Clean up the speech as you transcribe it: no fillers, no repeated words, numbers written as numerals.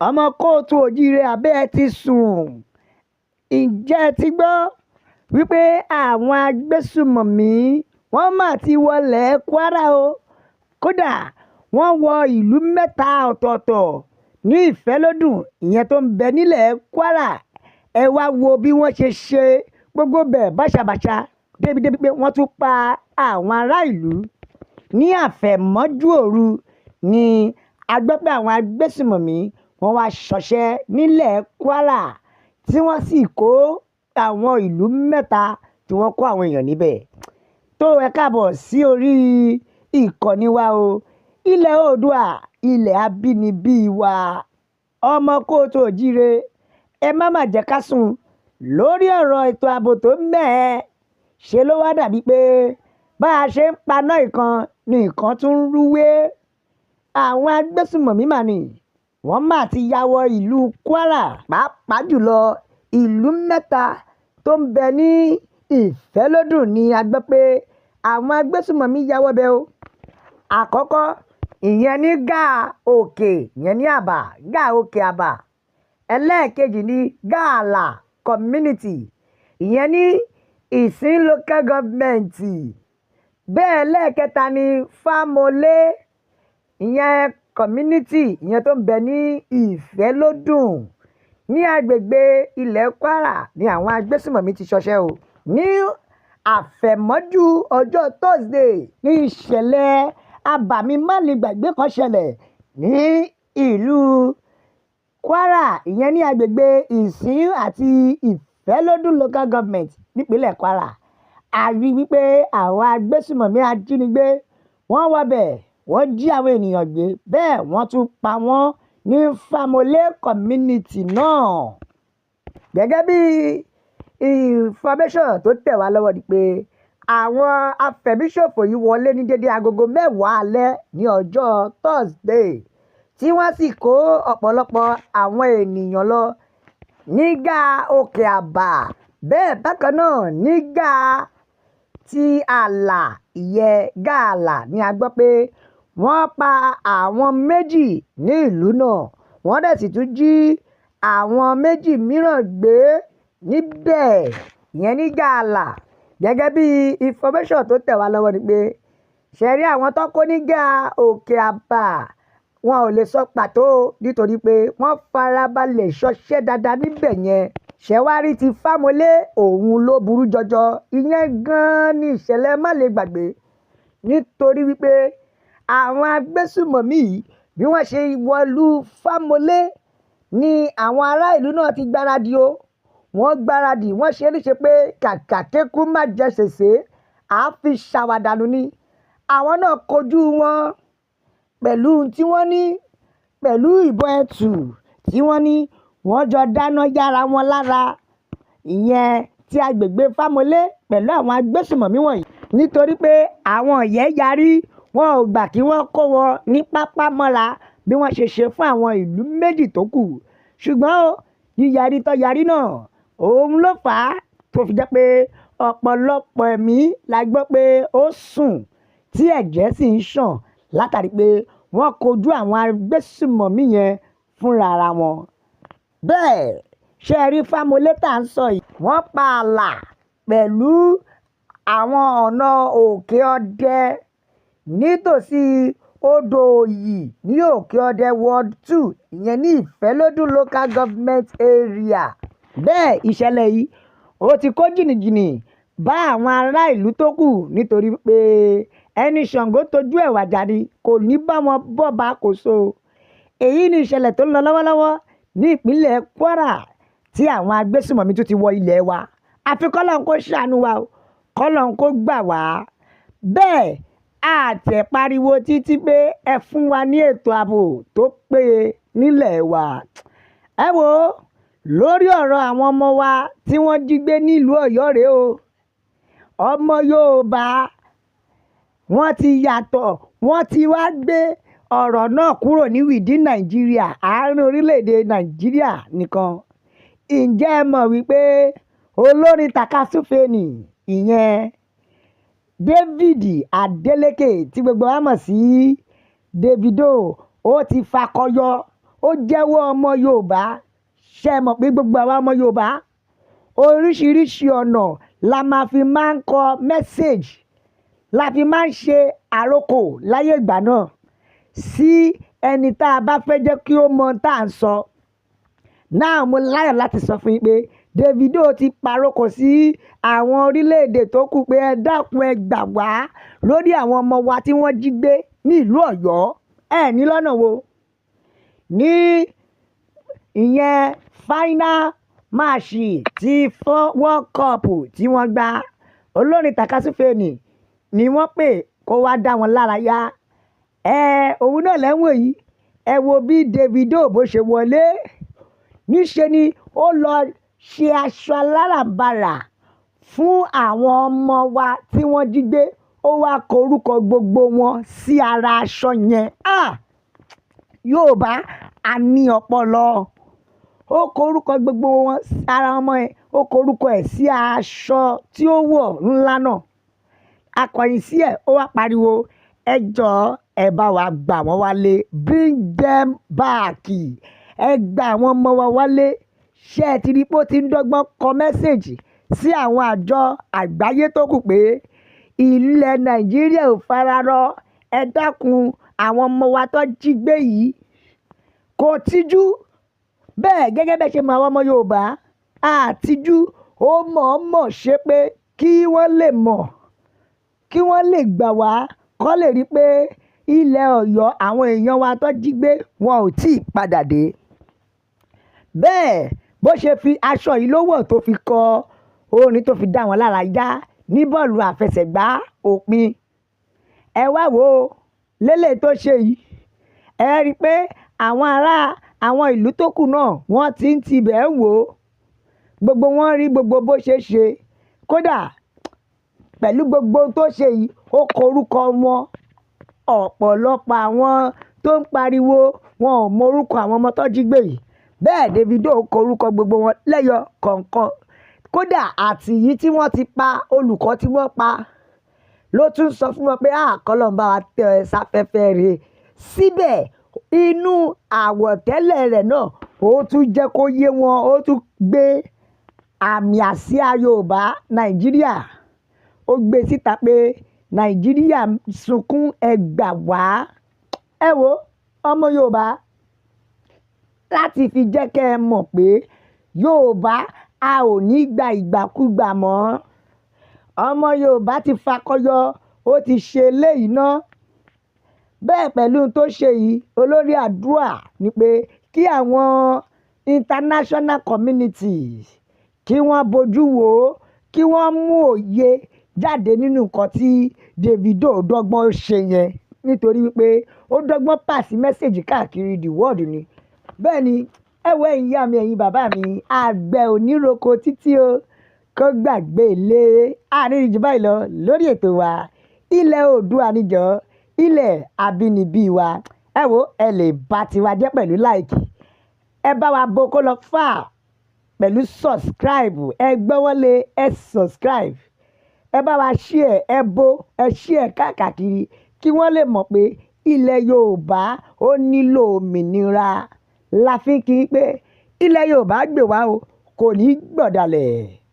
Ọmọ kóòtù òjíire, abẹ́ ẹ ti sùn. Ǹjẹ́ ẹ ti gbọ́ wípé àwọn agbésùmọ̀mí wọ́n mà ti wọlé Kwara o? Kódà wọ́n wọ ìlú mẹ́ta ọ̀tọ̀ọ̀tọ̀ ní Ìfẹ́lódùn, ìyẹn tó ń bẹ nílẹ̀ Kwara. Ẹ wá wo bí wọ́n ṣe ṣe gbogbo bẹ̀ báṣabàṣa débi-débi pé wọ́n tún pa àwọn ará ìlú ní àfẹ̀mọ́jú òru. Ní a gbọ́ pé àwọn agbésùmọ̀mí wọ́n wá ṣọṣẹ́ nílẹ̀ Kwara, tí wọ́n sì kó àwọn ìlú mẹ́ta, tí wọ́n kó àwọn èèyàn níbẹ̀. Tó ẹ káàbọ̀ sí orí ìkànnì wa o, ilẹ̀ Oòduà, ilẹ̀ abínibí wa. Ọmọ kóòtù òjíire, ẹ má má jẹ́ ká sùn lórí ọ̀rọ̀ ètò ààbò tó mẹ́ẹ̀. Ṣe ló wá dàbí pé bá a ṣe ń paná ìkan ní ìkan tún ń rúwé. Àwọn agbésùmọ̀mí mà ní wọ́n mà ti ya wọ ìlú Kwara, pàápàá jùlọ ìlú mẹ́ta tó ń bẹ ní Ìfẹ́lódùn ní a gbọ́ pé àwọn agbésùmọ̀mí ya wọbẹ̀ o. Àkọ́kọ́, ìyẹn ní Gáà Òkè, ìyẹn ní Àbà, Gáà Òkè Àbà. Ẹlẹ́ẹ̀kejì ní Gáàlà Community, ìyẹn ní Ìsìn Local Government. Bẹ́ẹ̀ lẹ́ẹ̀kẹta ní Fámọlé, ìyẹn community, ìyẹn tó ń bẹ ní Ìfẹ́lódùn ní agbègbè ilẹ̀ Kwara ní àwọn agbésùmọ̀mí ti ṣọṣẹ́ o. Ní àfẹ̀mọ́jú ọjọ́ Thursday ní ìṣẹ̀lẹ̀ abàmì mánigbàgbé kan ṣẹlẹ̀ ní ìlú Kwara, ìyẹn ní agbègbè Ìsìn àti Ìfẹ́lódùn Local Government nípínlẹ̀ Kwara. A rí wípé àwọn agbésùmọ̀mí ajínigbé wọ́n wọbẹ̀, wọ́n jí àwọn ènìyàn gbé, bẹ́ẹ̀ wọ́n tún pa wọ́n ní Fámọlé Community náà. Gẹ́gẹ́ bí information tó tẹ̀ wá lọ́wọ́ ni pé àwọn afẹ̀míṣòfò yìí wọlé ní dédé agogo 10 alẹ́ ní ọjọ́ Thursday, tí wọ́n sì kó ọ̀pọ̀lọpọ̀ àwọn ènìyàn lọ ní Gáà Òkè Àbà. Bẹ́ẹ̀ bákan náà ní Gáà tí Àlà, ìyẹn Gáàlà, ni a gbọ́ pé wọ́n pa àwọn méjì ní ìlú náà, wọ́n dẹ̀ sì tún jí àwọn méjì mìíràn gbé níbẹ̀, ìyẹn ní Gáàlà. Gẹ́gẹ́ bí information tó tẹ̀ wá lọ́wọ́ ni pé ṣe rí àwọn tó kó ní Gáà Òkè Àbà, wọn ò lè sọ pàtó nítorí pé wọ́n farabalẹ̀ ṣọṣẹ́ dáadáa níbẹ̀ yẹn. Ṣẹ̀wárí ti Fámọlé, òun ló burú jọjọ. Ìyẹn gan-an ní ìṣẹ̀lẹ̀ má lè gbàgbé, nítorí wípé àwọn agbésùmọ̀mí yìí, bí wọ́n ṣe wọlú Fámọlé ní àwọn ará ìlú náà ti gbáradì o. Wọ́n gbáradì, wọ́n ṣe é léṣe pé kàkà kéku má jẹ sèsé, àá fi ṣàwàdànù ni. Àwọn náà kojú wọn pẹ̀lú ohun tí wọ́n ní, pẹ̀lú ìbọn ẹ̀tù tí wọ́n ní, wọ́n jọ dáná yára wọn lára, ìyẹn tí agbègbè Fámọlé pẹ̀lú àwọn agbésùmọ̀mí wọ̀nyí, nítorí pé àwọn yẹn yarí, wọn ò gbà kí wọ́n kó wọn ní pápá mọ́ra bí wọ́n ṣe ṣe fún àwọn ìlú méjì tó kù. Ṣùgbọ́n ó yíyarí tó yarí náà, òun ló fà á tó fi jẹ́ pé ọ̀pọ̀lọpọ̀ ẹ̀mí la gbọ́ pé ó sùn tí ẹ̀jẹ̀ sì ń ṣàn látàrí pé wọ́n kojú àwọn agbésùmọ̀mí yẹn fúnra ara wọn. Bẹ́ẹ̀ ṣe rí Fámọlé tá à ń sọ yìí, wọ́n pa ààlà pẹ̀lú àwọn ọ̀nà Òkè Ọdẹ nítòsí odò Òyì ní Òkè Ọdẹ Ward 2, ìyẹn ní Ìfẹ́lódùn Local Government Area. Bẹ́ẹ̀ ìṣẹ̀lẹ̀ yìí ó ti kó jìnnìjìnnì bá àwọn ará ìlú tó kù, nítorí pé ẹni Ṣàngó tójú ẹ̀ wàjà ni kò ní bá wọn bọ́ba kò so. Èyí ni ìṣẹ̀lẹ̀ tó ń lọ lọ́wọ́lọ́wọ́ ní ìpínlẹ̀ Kwara, tí àwọn agbésùmọ̀mí tún ti wọ ilẹ̀ wa. Àfi kọ́lọ́n kó ṣàánú wa o, kọ́lọ́n kó gbà wá. Bẹ́ẹ̀ àtẹ̀ pariwo títí pé ẹ fún wa ní ètò ààbò tó péye nílẹ̀ wa. Ẹ wo lórí ọ̀rọ̀ àwọn ọmọ wa tí wọ́n jí gbé nílùú Ọ̀yọ́ rèé o. Ọmọ Yorùbá wọ́n ti yàtọ̀, wọ́n ti wá gbé ọ̀rọ̀ náà kúrò ní within Nàìjíríà, àárín orílẹ̀-èdè Nàìjíríà nìkan. Ǹjẹ́ ẹ mọ̀ wípé olórin tàkasúfèé ni, ìyẹn David Adeleke tí gbogbo wa mọ̀ sí Davido, ó ti fakọyọ, ó Ó jẹ́wọ́ ọmọ Yorùbá. Ṣé ẹ mọ̀ pé gbogbo àwa ọmọ Yorùbá, oríṣiríṣi ọ̀nà la máa fi máa ń kọ message, la fi máa ń ṣe àrokò láyé ìgbà náà sí ẹni tá a bá fẹ́ jẹ́ kí ó mọ tá à ń sọ. Náà mo láyọ̀ láti sọ fún yín pé Davido ti pàrokò sí àwọn orílẹ̀-èdè tó kù pé ẹ dákun, ẹ gbà wá lórí àwọn ọmọ wa tí wọ́n jí gbé ní ìlú Ọ̀yọ́. Ẹ ní lọ́nà wo ní ìyẹn final match ti World Cup tí wọ́n gbá, olórin tàkasúfèé ni wọ́n pè kó wá dá wọn lára yá. Ẹ òun náà lẹ́wọ̀n yìí. Ẹ wo bí Davido bó ṣe wọlé. Níṣe ni ó lọ ṣe aṣọ aláràǹbarà fún àwọn ọmọ wa tí wọ́n jí gbé. Ó wá kọ orúkọ gbogbo wọn sí ara aṣọ yẹn. Ah! Yorùbá a ní ọpọlọ. Ó kọ orúkọ gbogbo wọn ara ọmọ ẹ̀, ó kọ orúkọ ẹ̀ sí aṣọ tí ó wọ̀ ńlá náà. Akọ̀yìn sí ẹ̀, ó wá pariwo, "Ẹ jọ̀ọ́, ẹ bá wa gbà wọ́n wálé. Bring them back. Ẹ gba àwọn ọmọ wa wálé." Ṣé ẹ ti rí pé ó ti ń dọ́gbọ́n kọ message sí àwọn àjọ àgbáyé tó kù pé ilẹ̀ Nàìjíríà ò fararọ? Ẹ dákun, àwọn ọmọ wa tó jí gbé yìí kò tijú. Bẹ́ẹ̀ gẹ́gẹ́ bẹ́ẹ̀ ṣe mọ àwọn ọmọ Yorùbá, a tijú. Ó mọ̀ọ́mọ̀ ṣe pé kí wọ́n lè mọ̀, kí wọ́n lè gbà wá, kó lè rí pé ilẹ̀ Ọ̀yọ́, àwọn èèyàn wa tó jí gbé, wọn ò tí ì padà dé. Bẹ́ẹ̀ bó ṣe fi aṣọ yìí ló wọ̀ tó fi kọ orin tó fi dá wọn lára yá ní bọ́ọ̀lù àfẹsẹ̀gbá òpin. Ẹ wá wò ó lélẹ̀ tó ṣe yìí. Ẹ rí i pé àwọn ará àwọn ìlú tó kù náà, wọ́n ti ń tibẹ̀ ń wò ó. Gbogbo wọn rí gbogbo bó ṣe ṣe. Kódà pẹ̀lú gbogbo ohun tó ṣe yìí, ó kọ orúkọ wọn. Ọ̀pọ̀lọpọ̀ àwọn tó ń pariwo wọn ò mọ orúkọ àwọn ọmọ tó jí gbé yìí. Bẹ́ẹ̀ Davido kọ orúkọ gbogbo wọn lẹ́yọ kọ̀ọ̀kan. Kódà àti yìí tí wọ́n ti pa, olùkọ́ tí wọ́n pa ló tún sọ fún wọn pé àkọlọ́ ń bá wa tẹ ẹ sáfẹ́fẹ́ rè. Síbẹ̀ inú àwọ̀tẹ́lẹ̀ rẹ̀ náà, ó tún jẹ́ kó yé wọn, ó tún gbé àmì àsíá Yorùbá Nàìjíríà, ó gbé síta pé Nàìjíríà sunkún, ẹ gbà wá. Ẹ wo ọmọ Yorùbá, láti fi jẹ́ kí ẹ mọ̀ pé Yorùbá a ò ní gba ìgbàkúgbà mọ́. Ọmọ Yorùbá ti fakọyọ, ó ti ṣe eléyìí ná. Bẹ́ẹ̀ pẹ̀lú ohun tó ṣe yìí, olórí àdúrà ni pé kí àwọn international community kí wọ́n bojú wò ó, kí wọ́n mú òye jáde nínú nǹkan tí Davido dọ́gbọ́n ṣe yẹn, nítorí wípé ó dọ́gbọ́n pass message káàkiri the world ni. Bẹ́ẹ̀ ni, ẹ wo ẹ̀yin ìyá mi, ẹ̀yin bàbá mi, àgbẹ̀ oníroko títí o kó gbàgbé ilé. Àárín ìjù báyìí lọ lórí ètò wa Ilẹ̀ Oòduà níjọ́, ilẹ̀ abínibí wa. Ẹ wo, ẹ lè bá tiwa jẹ́ pẹ̀lú like. Ẹ bá wa bo kó lọ fà pẹ̀lú subscribe. Ẹ gbọ́wọ́lé, ẹ subscribe. Ẹ bá wa share, ẹ bo, ẹ share káàkiri kí wọ́n lè mọ̀ pé ilẹ̀ Yorùbá ó nílò òmìnira. La fi ń kí pé ilẹ̀ Yorùbá gbè wá o, kò ní gbọ̀dàlẹ̀.